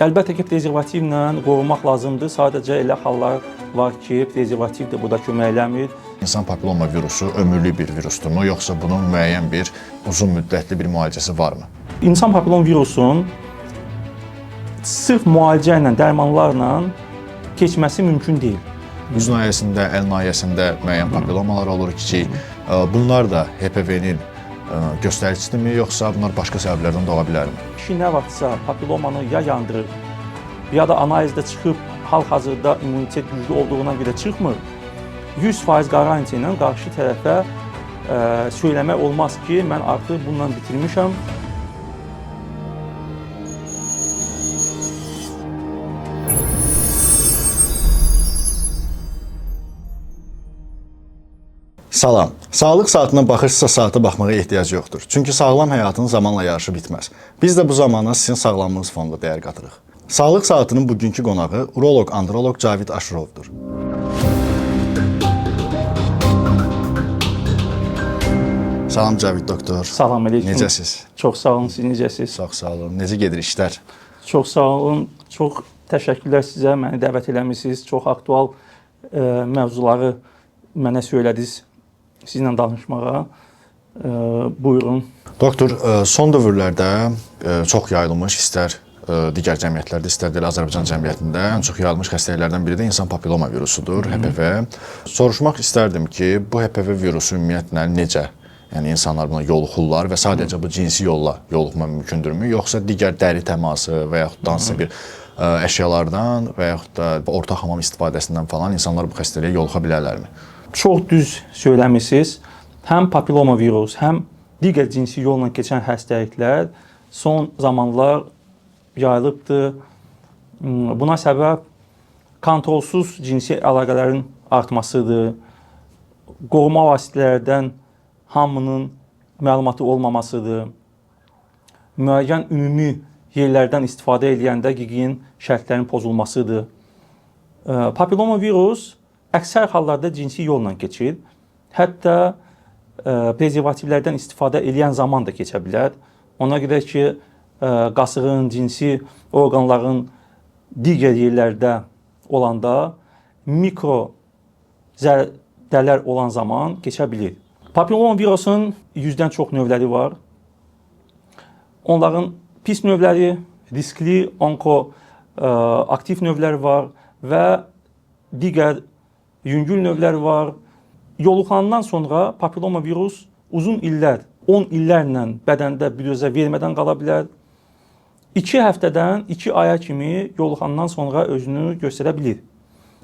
Əlbəttə ki, prezervativlə qorumaq lazımdır. Sadəcə elə hallar var ki, prezervativ də burada kömək eləmir. İnsan papilloma virusu ömürlük bir virusdurmu, yoxsa bunun müəyyən bir uzun müddətli bir müalicəsi varmı? İnsan papillom virusunun sırf müalicə ilə, dərmanlarla keçməsi mümkün deyil. Üz nahiyəsində, əl nahiyəsində müəyyən papillomalar olur kiçik. Bunlar da HPV-nin göstəricisidirmi, yoxsa bunlar başqa səbəblərdən də ola bilərmi? Kişi nə vaxtsa papillomanı ya yandırır, ya da analizdə çıxıb hal-hazırda immunitet güclü olduğuna görə çıxmır. 100% qarantiya ilə qarşı tərəfə söyləmək olmaz ki, mən artıq bununla bitirmişəm. Salam. Sağlıq saatına baxırsınızsa saata baxmağa ehtiyac yoxdur. Çünki sağlam həyatın zamanla yarışı bitməz. Biz də bu zamana sizin sağlamlığınız fonunda dəyər qatırıq. Sağlıq saatının bugünkü qonağı uroloq-androloq Cavid Aşurovdur. Salam Cavid doktor. Salam əleykum. Necəsiz? Çox sağ olun, siz necəsiz? Çox sağ olun. Necə gedir işlər? Çox sağ olun. Çox təşəkkürlər sizə məni dəvət eləmisiniz. Çox aktual mövzuları mənə söylədiniz sizinlə danışmağa. Buyurun. Doktor, son dövrlərdə çox yayılmış, istər digər cəmiyyətlərdə, istər də elə Azərbaycan cəmiyyətində ən çox yayılmış xəstəliklərdən biri də insan papilloma virusudur, HPV. Soruşmaq istərdim ki, bu HPV virusu ümumiyyətlə necə? Yəni insanlar buna yoluxurlar və sadəcə bu cinsi yolla yoluxma mümkündürmü, yoxsa digər dəri təması və yaxud da hansısa bir əşyalardan və yaxud da ortaq hamam istifadəsindən falan insanlar bu xəstəliyə yoluxa bilərlərmi? Çox düz söyləmisiniz. Həm papilloma virus, həm digər cinsi yolla keçən xəstəliklər son zamanlar yayılıbdır. Buna səbəb kontrolsuz cinsi əlaqələrin artmasıdır. Qoruma vasitələrdən hamının məlumatı olmamasıdır. Müəyyən ümumi yerlərdən istifadə eləyəndə gigiyen şərtlərinin pozulmasıdır. Papilloma virus əksər hallarda cinsi yolla keçir. Hətta prezervativlərdən istifadə eləyən zaman da keçə bilər. Ona görə ki, qasığın, cinsi orqanların digər yerlərdə olanda mikro zədələr olan zaman keçə bilir. Papilloma virusunun 100-dən çox növləri var. Onların pis növləri, riskli, onko aktiv növləri var və digər yüngül növlər var. Yoluxandan sonra papilloma virus uzun illər, 10 illərlə bədəndə büruzə vermədən qala bilər. 2 həftədən 2 aya kimi yoluxandan sonra özünü göstərə bilir.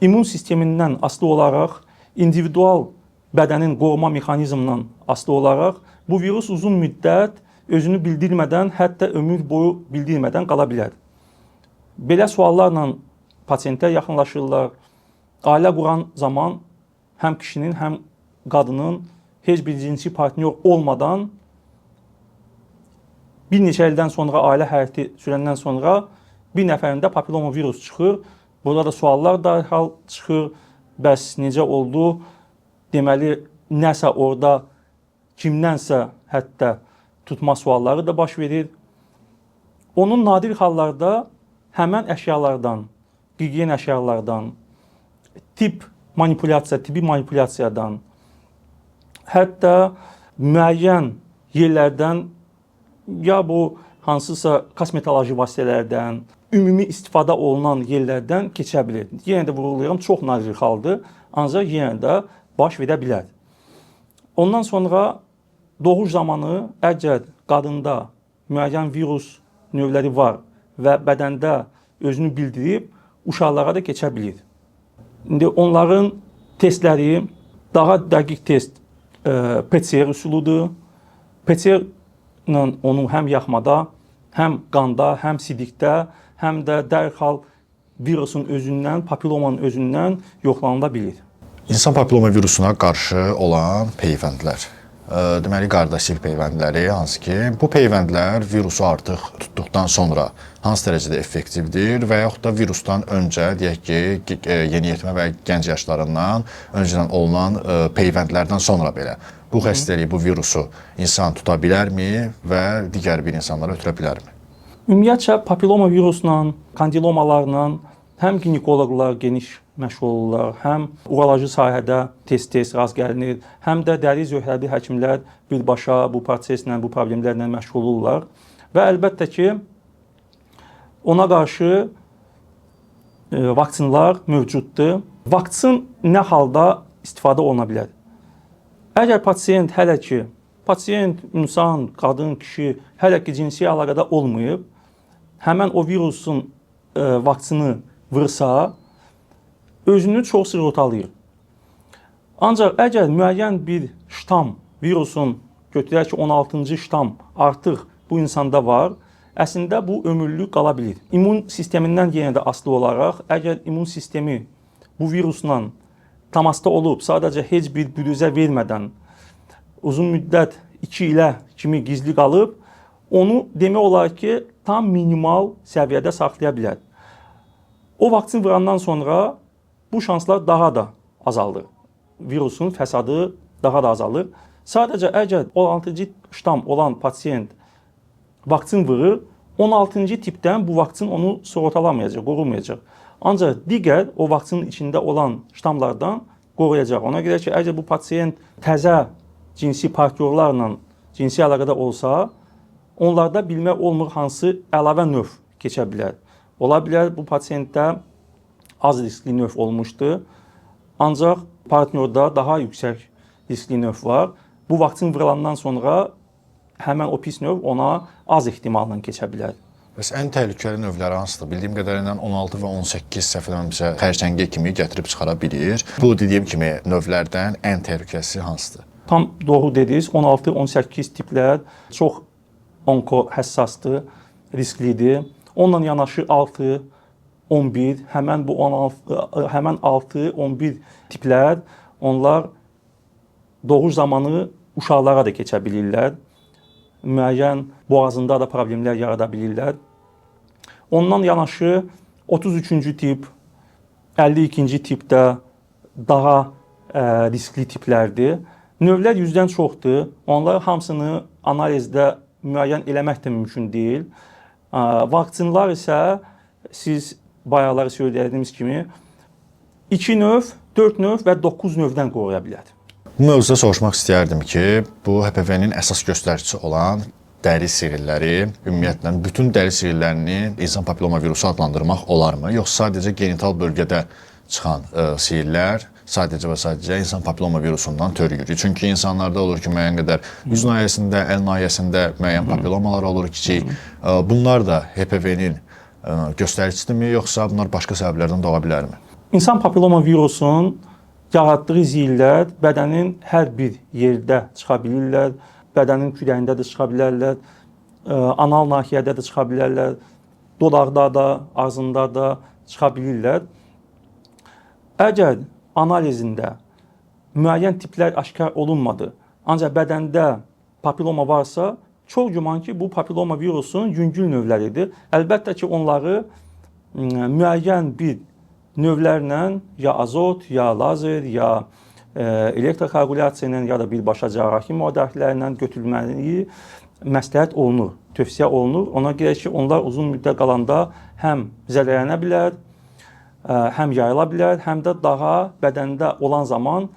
İmmun sistemindən asılı olaraq, individual bədənin qoruma mexanizmindən asılı olaraq bu virus uzun müddət özünü bildirmədən, hətta ömür boyu bildirmədən qala bilər. Belə suallarla pasientlər yaxınlaşırlar. Ailə quran zaman həm kişinin, həm qadının heç bir cinsi partnyor olmadan bir neçə ildən sonra ailə həyatı sürəndən sonra bir nəfərində papilloma virus çıxır. Burada da suallar dərhal çıxır. Bəs necə oldu? Deməli, nəsə orada kimdənsə hətta tutma sualları da baş verir. Onun nadir hallarda həmən əşyalardan, gigiyen əşyalardan, tip manipulyasiya, tibbi manipulyasiyadan, hətta müəyyən yerlərdən ya bu hansısa kosmetoloji vasitələrdən, ümumi istifadə olunan yerlərdən keçə bilir. Yenə də vurğulayıram, çox nadir haldır, ancaq yenə də baş verə bilər. Ondan sonra doğuş zamanı əgər qadında müəyyən virus növləri var və bədəndə özünü bildirib, uşaqlara da keçə bilir. İndi onların testləri daha dəqiq test PCR üsuludur. PCR ilə onu həm yaxmada, həm qanda, həm sidikdə, həm də dərhal virusun özündən, papillomanın özündən yoxlanıla bilir. İnsan papilloma virusuna qarşı olan peyvəndlər. Deməli, Gardasil peyvəndləri, hansı ki, bu peyvəndlər virusu artıq tutduqdan sonra hansı dərəcədə effektivdir və yaxud da virusdan öncə, deyək ki, yeniyetmə və gənc yaşlarından öncədən olunan peyvəndlərdən sonra belə bu xəstəliyi, bu virusu insan tuta bilərmi və digər bir insanlara ötürə bilərmi? Ümumiyyətcə papilloma virusla, kondilomalarla həm ginekoloqlar geniş məşğul olurlar, həm uroloji sahədə tez-tez rast gəlinir, həm də dəri zöhrəvi həkimlər birbaşa bu proseslə, bu problemlərlə məşğul olurlar. Və əlbəttə ki, ona qarşı vaksinlər mövcuddur. Vaksin nə halda istifadə oluna bilər? Əgər pasiyent hələ ki, pasiyent, insan, qadın, kişi hələ ki cinsi əlaqədə olmayıb, həmən o virusun vaksini vursa, özünü çox sığortalayır. Ancaq əgər müəyyən bir ştam virusun, götürək ki 16-cı ştam artıq bu insanda var, əslində bu ömürlük qala bilir. İmmun sistemindən yenə də asılı olaraq, əgər immun sistemi bu virusla təmasda olub, sadəcə heç bir büruzə vermədən uzun müddət 2 ilə kimi gizli qalıb, onu demək olar ki, tam minimal səviyyədə saxlaya bilər. O vaksin vurandan sonra bu şanslar daha da azalır. Virusun fəsadı daha da azalır. Sadəcə əgər 16-cı ştam olan pasiyent vaksin vurur, 16-cı tipdən bu vaksin onu sığortalamayacaq, qorumayacaq. Ancaq digər o vaksinin içində olan ştamlardan qoruyacaq. Ona görə ki, əgər bu pasiyent təzə cinsi partnyorlarla cinsi əlaqədə olsa, onlarda bilmək olmur hansı əlavə növ keçə bilər. Ola bilər bu pasiyentdə az riskli növ olmuşdu. Ancaq partnyorda daha yüksək riskli növ var. Bu vaksin vurulandan sonra həmən o pis növ ona az ehtimalla keçə bilər. Bəs ən təhlükəli növləri hansıdır? Bildiyim qədərilə 16 və 18 səhv eləmirəmsə xərçəngi kimi gətirib çıxara bilir. Bu dediyim kimi növlərdən ən təhlükəlisi hansıdır? Tam doğru dediniz. 16-18 tiplər çox onko həssasdır, risklidir. Onunla yanaşı 6, 11, həmən bu 16, həmən 6, 11 tiplər onlar doğuş zamanı uşaqlara da keçə bilirlər. Müəyyən boğazında da problemlər yarada bilirlər. Ondan yanaşı 33-cü tip, 52-ci tip də daha riskli tiplərdir. Növlər 100-dən çoxdur. Onların hamısını analizdə müəyyən eləmək də mümkün deyil. Vaksinlər isə siz bayaqları söylədiyimiz kimi 2 növ, 4 növ və 9 növdən qoruya bilər. Bu mövzuda soruşmaq istəyərdim ki, bu HPV-nin əsas göstəricisi olan dəri sirləri, ümumiyyətlə bütün dəri sirlərini insan papilloma virusu adlandırmaq olarmı? Yoxsa sadəcə genital bölgədə çıxan sirlər sadəcə və sadəcə insan papilloma virusundan törüyür? Çünki insanlarda olur ki, müəyyən qədər üz nahiyəsində, əl nahiyəsində müəyyən papillomalar olur kiçik. Bunlar da HPV-nin göstəricisidirmi, yoxsa bunlar başqa səbəblərdən doğa bilərmi? İnsan papilloma virusunun yaratdığı zillər bədənin hər bir yerdə çıxa bilirlər. Bədənin kürəyində də çıxa bilərlər, anal nahiyədə də çıxa bilərlər, dodaqda da, ağzında da çıxa bilirlər. Əgər analizində müəyyən tiplər aşkar olunmadı, ancaq bədəndə papilloma varsa, çox güman ki, bu papilloma virusunun yüngül növləridir. Əlbəttə ki, onları müəyyən bir növlərlə ya azot, ya lazer, ya elektrokoagulyasiya ilə, ya da birbaşa cərrahi müdaxilələrlə götürülməyi məsləhət olunur, tövsiyə olunur. Ona görə ki, onlar uzun müddət qalanda həm zərərlənə bilər, həm yayıla bilər, həm də daha bədəndə olan zaman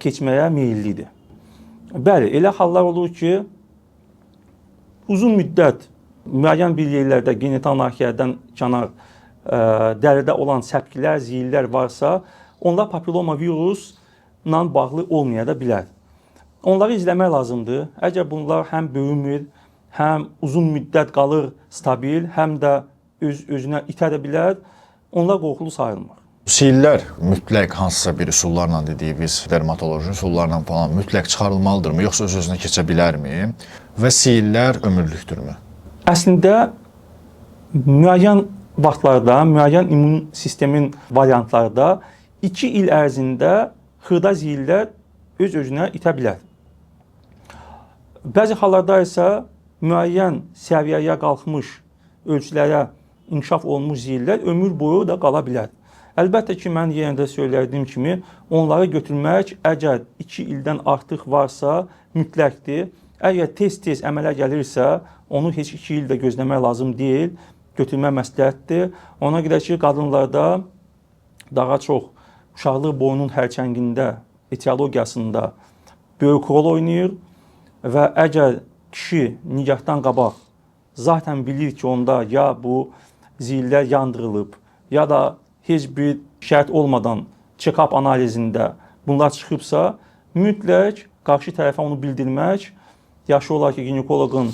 keçməyə meyillidir. Bəli, elə hallar olur ki, uzun müddət müəyyən bir yerlərdə genital nahiyədən kənar dəridə olan səpkilər, ziyillər varsa, onlar papilloma virusla bağlı olmaya da bilər. Onları izləmək lazımdır. Əgər bunlar həm böyümür, həm uzun müddət qalır stabil, həm də öz-özünə itə də bilər, onlar qorxulu sayılmır. Siyirlər mütləq hansısa bir üsullarla dediyimiz dermatoloji üsullarla falan mütləq çıxarılmalıdırmı, yoxsa öz-özünə keçə bilərmi? Və siyirlər ömürlükdürmü? Əslində müəyyən vaxtlarda, müəyyən immun sistemin variantlarda 2 il ərzində xırda ziyillər öz-özünə itə bilər. Bəzi hallarda isə müəyyən səviyyəyə qalxmış ölçülərə inkişaf olunmuş ziyillər ömür boyu da qala bilər. Əlbəttə ki, mən yenə də söylədiyim kimi, onları götürmək əgər 2 ildən artıq varsa mütləqdir. Əgər tez-tez əmələ gəlirsə, onu heç 2 il də gözləmək lazım deyil, götürmək məsləhətdir. Ona görə ki, qadınlarda daha çox uşaqlıq boyunun hərçəngində, etiologiyasında böyük rol oynayır və əgər kişi nigahdan qabaq zaten bilir ki, onda ya bu zillər yandırılıb, ya da heç bir şərt olmadan check-up analizində bunlar çıxıbsa, mütləq qarşı tərəfə onu bildirmək, yaxşı olar ki, ginekoloqun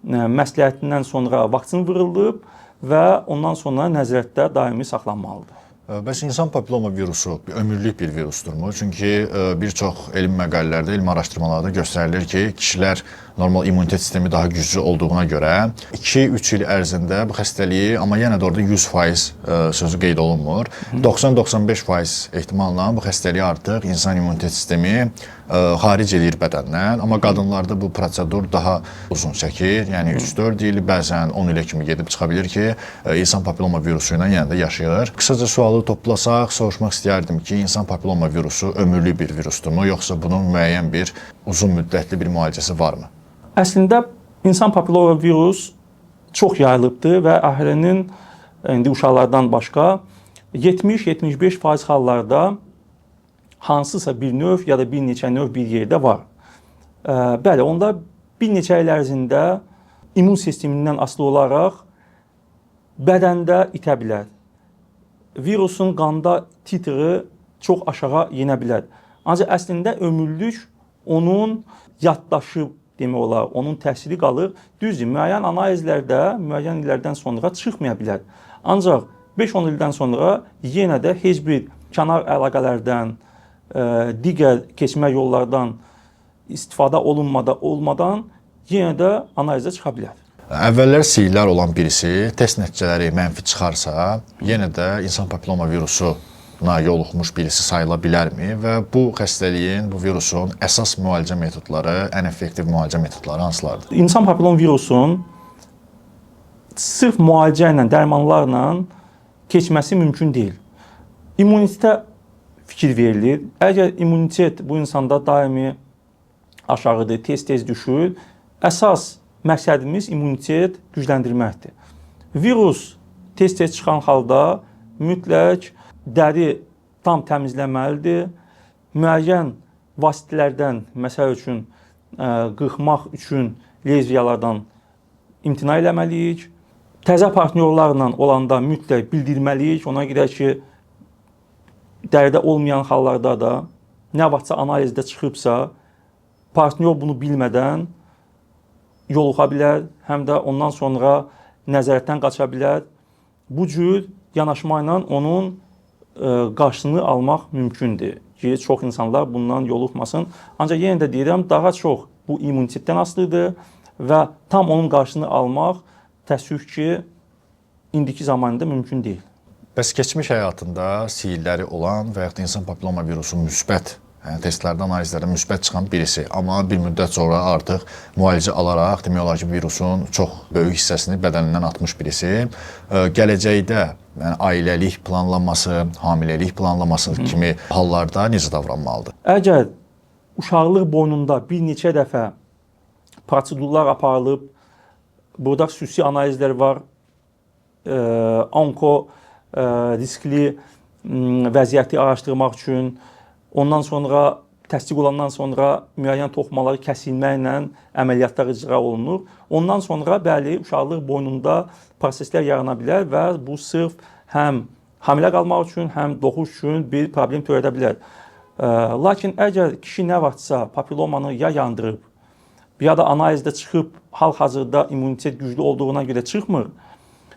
məsləhətindən sonra vaksin vurulub və ondan sonra nəzarətdə daimi saxlanmalıdır. Bəs insan papilloma virusu bir ömürlük bir virusdurmu? Çünki bir çox elmi məqalələrdə, elmi araşdırmalarda göstərilir ki, kişilər normal immunitet sistemi daha güclü olduğuna görə 2-3 il ərzində bu xəstəliyi, amma yenə də orada 100% sözü qeyd olunmur. 90-95% ehtimalla bu xəstəliyi artıq insan immunitet sistemi xaric eləyir bədəndən, amma qadınlarda bu prosedur daha uzun çəkir. Yəni 3-4 il, bəzən 10 ilə kimi gedib çıxa bilir ki, insan papilloma virusu ilə yenə də yaşayır. Qısaca sualı toplasaq, soruşmaq istəyərdim ki, insan papilloma virusu ömürlük bir virusdurmu, yoxsa bunun müəyyən bir uzun müddətli bir müalicəsi varmı? Əslində insan papilloma virus çox yayılıbdır və əhalinin indi uşaqlardan başqa 70-75% hallarda hansısa bir növ ya da bir neçə növ bir yerdə var. Bəli, onda bir neçə il ərzində immun sistemindən asılı olaraq bədəndə itə bilər. Virusun qanda titri çox aşağı yenə bilər. Ancaq əslində ömürlük onun yaddaşı demək olar, onun təsiri qalır. Düzdür, müəyyən analizlərdə müəyyən illərdən sonra çıxmaya bilər. Ancaq 5-10 ildən sonra yenə də heç bir kənar əlaqələrdən, digər keçmə yollardan istifadə olmadan yenə də analizə çıxa bilər. Əvvəllər siyirlər olan birisi test nəticələri mənfi çıxarsa, yenə də insan papilloma virusuna yoluxmuş birisi sayıla bilərmi və bu xəstəliyin, bu virusun əsas müalicə metodları, ən effektiv müalicə metodları hansılardır? İnsan papillom virusunun sırf müalicə ilə, dərmanlarla keçməsi mümkün deyil. İmmunitetə fikir verilir. Əgər immunitet bu insanda daimi aşağıdır, tez-tez düşür, əsas məqsədimiz immunitet gücləndirməkdir. Virus tez-tez çıxan halda mütləq dəri tam təmizlənməlidir. Müəyyən vasitələrdən, məsəl üçün qırxmaq üçün lezviyalardan imtina eləməliyik. Təzə partnyorlarla olanda mütləq bildirməliyik. Ona görə ki, dəridə olmayan hallarda da nə vaxtsa analizdə çıxıbsa, partnyor bunu bilmədən yoluxa bilər, həm də ondan sonra nəzarətdən qaça bilər. Bu cür yanaşma ilə onun qarşısını almaq mümkündür ki, çox insanlar bundan yoluxmasın. Ancaq yenə də deyirəm, daha çox bu immunitetdən asılıdır və tam onun qarşısını almaq təəssüf ki, indiki zamanda mümkün deyil. Bəs keçmiş həyatında siyirləri olan və yaxud da insan papilloma virusu müsbət, yəni testlərdə, analizlərdə müsbət çıxan birisi, amma bir müddət sonra artıq müalicə alaraq demək olar ki, virusun çox böyük hissəsini bədənindən atmış birisi, gələcəkdə yəni ailəlik planlaması, hamiləlik planlaması kimi hallarda necə davranmalıdır? Əgər uşaqlıq boynunda bir neçə dəfə prosedurlar aparılıb, burada xüsusi analizlər var, onko riskli vəziyyəti araşdırmaq üçün, ondan sonra təsdiq olandan sonra müəyyən toxumaları kəsilməklə əməliyyatlar icra olunur. Ondan sonra bəli, uşaqlıq boynunda proseslər yarana bilər və bu sırf həm hamilə qalmaq üçün, həm doğuş üçün bir problem törədə bilər. Lakin əgər kişi nə vaxtsa papillomanı ya yandırıb, ya da analizdə çıxıb hal-hazırda immunitet güclü olduğuna görə çıxmır,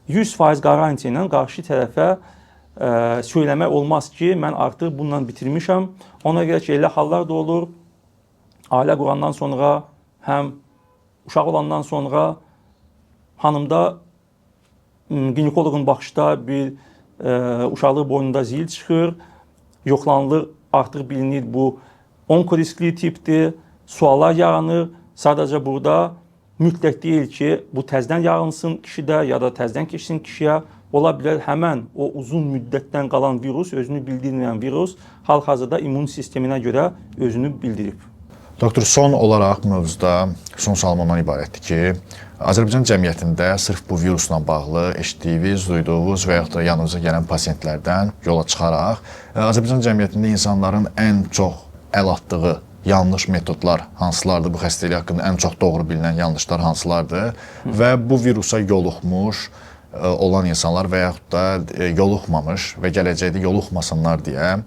100% qarantiya ilə qarşı tərəfə söyləmək olmaz ki, mən artıq bununla bitirmişəm. Ona görə ki, elə hallar da olur. Ailə qurandan sonra, həm uşaq olandan sonra hanımda ginekoloqun baxışda bir uşaqlıq boynunda zil çıxır, yoxlanılır, artıq bilinir bu onkoriskli tipdir, suallar yaranır. Sadəcə burada mütləq deyil ki, bu təzdən yarınsın kişidə ya da təzdən keçsin kişiyə. Ola bilər həmən o uzun müddətdən qalan virus, özünü bildirməyən virus hal-hazırda immun sisteminə görə özünü bildirib. Doktor, son olaraq mövzuda son sualım ondan ibarətdir ki, Azərbaycan cəmiyyətində sırf bu virusla bağlı eşitdiyiniz, duyduğunuz və yaxud da yanınıza gələn pasientlərdən yola çıxaraq Azərbaycan cəmiyyətində insanların ən çox əl atdığı yanlış metodlar hansılardır? Bu xəstəlik haqqında ən çox doğru bilinən yanlışlar hansılardır? Və bu virusa yoluxmuş olan insanlar və yaxud da yoluxmamış və gələcəkdə yoluxmasınlar deyə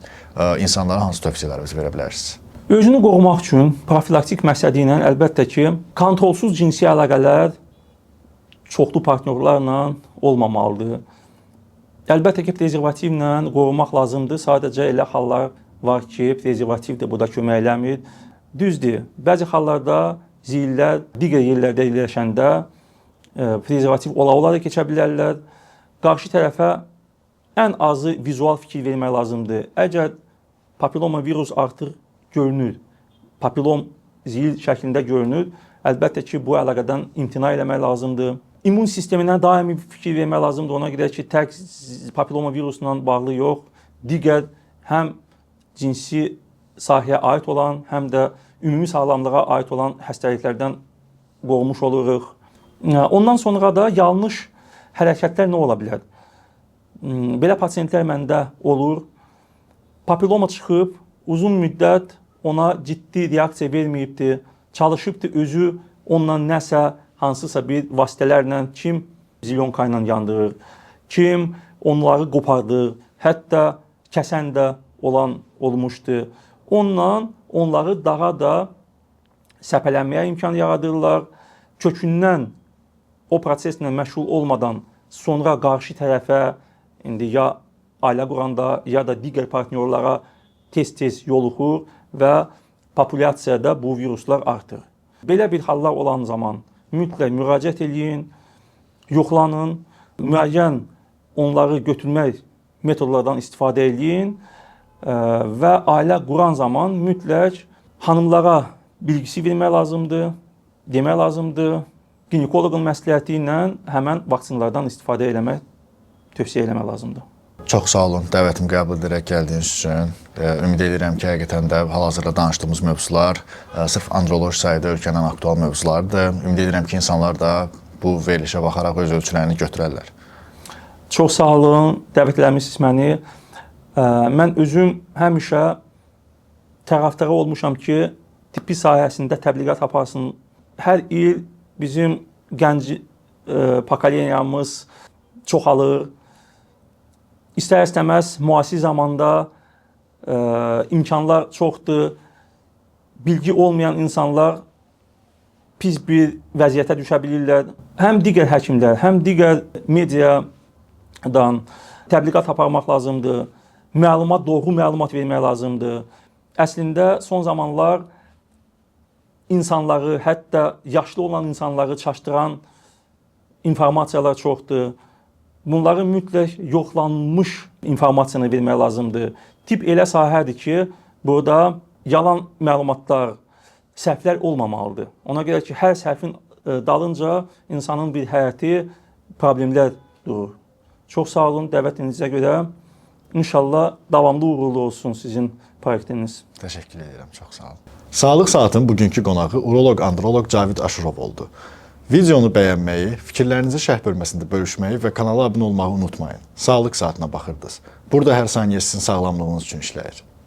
insanlara hansı tövsiyələrinizi verə bilərsiniz? Özünü qorumaq üçün profilaktik məqsədi ilə əlbəttə ki, kontrolsuz cinsi əlaqələr çoxlu partnyorlarla olmamalıdır. Əlbəttə ki, prezervativlə qorumaq lazımdır. Sadəcə elə hallar var ki, prezervativ də burada kömək eləmir. Düzdür, bəzi hallarda zillər digər yerlərdə yerləşəndə prezervativ ola-ola da keçə bilərlər. Qarşı tərəfə ən azı vizual fikir vermək lazımdır. Əgər papilloma virus artıq görünür, papillom zil şəklində görünür, əlbəttə ki, bu əlaqədən imtina eləmək lazımdır. İmmun sisteminə daimi fikir vermək lazımdır. Ona görə ki, tək papilloma virusla bağlı yox, digər həm cinsi sahəyə aid olan, həm də ümumi sağlamlığa aid olan xəstəliklərdən qorunmuş oluruq. Ondan sonra da yanlış hərəkətlər nə ola bilər? Belə pasientlər məndə olur. Papilloma çıxıb, uzun müddət ona ciddi reaksiya verməyibdi. Çalışıbdı özü onunla nəsə, hansısa bir vasitələrlə, kim zilyonka ilə yandırır, kim onları qopardır, hətta kəsən də olan olmuşdu. Onunla onları daha da səpələnməyə imkan yaradırlar. Kökündən o proseslə məşğul olmadan sonra qarşı tərəfə indi ya ailə quranda, ya da digər partnyorlara tez-tez yoluxur və populyasiyada bu viruslar artır. Belə bir hallar olan zaman mütləq müraciət eləyin, yoxlanın, müəyyən onları götürmək metodlardan istifadə eləyin və ailə quran zaman mütləq xanımlara bilgisi vermək lazımdır, demək lazımdır. Ginekoloqun məsləhəti ilə həmən vaksinlərdən istifadə eləmək tövsiyə eləmək lazımdır. Çox sağ olun dəvətimi qəbul edərək gəldiyiniz üçün. Ümid edirəm ki, həqiqətən də hal-hazırda danışdığımız mövzular sırf androloji sahədə ölkənin aktual mövzulardır. Ümid edirəm ki, insanlar da bu verilişə baxaraq öz ölçülərini götürərlər. Çox sağ olun, dəvət eləmisiniz məni. Mən özüm həmişə tərəfdarı olmuşam ki, tibbi sahəsində təbliğat aparsın. Hər il bizim gənc pokoleniyamız çoxalır. İstər-istəməz müasir zamanda imkanlar çoxdur. Bilgi olmayan insanlar pis bir vəziyyətə düşə bilirlər. Həm digər həkimlər, həm digər mediadan təbliğat aparmaq lazımdır. Məlumat, doğru məlumat vermək lazımdır. Əslində son zamanlar insanları, hətta yaşlı olan insanları çaşdıran informasiyalar çoxdur. Bunları mütləq yoxlanmış informasiyanı vermək lazımdır. Tibb elə sahədir ki, burada yalan məlumatlar, səhvlər olmamalıdır. Ona görə ki, hər səhvin dalınca insanın bir həyatı problemlər durur. Çox sağ olun dəvətinizə görə. İnşallah davamlı uğurlu olsun sizin proyektiniz. Təşəkkür edirəm, çox sağ olun. Sağlıq Saatın bugünkü qonağı uroloq-androloq Cavid Aşurov oldu. Videonu bəyənməyi, fikirlərinizi şərh bölməsində bölüşməyi və kanala abunə olmağı unutmayın. Sağlıq Saatına baxırdınız. Burada hər saniyə sizin sağlamlığınız üçün işləyir.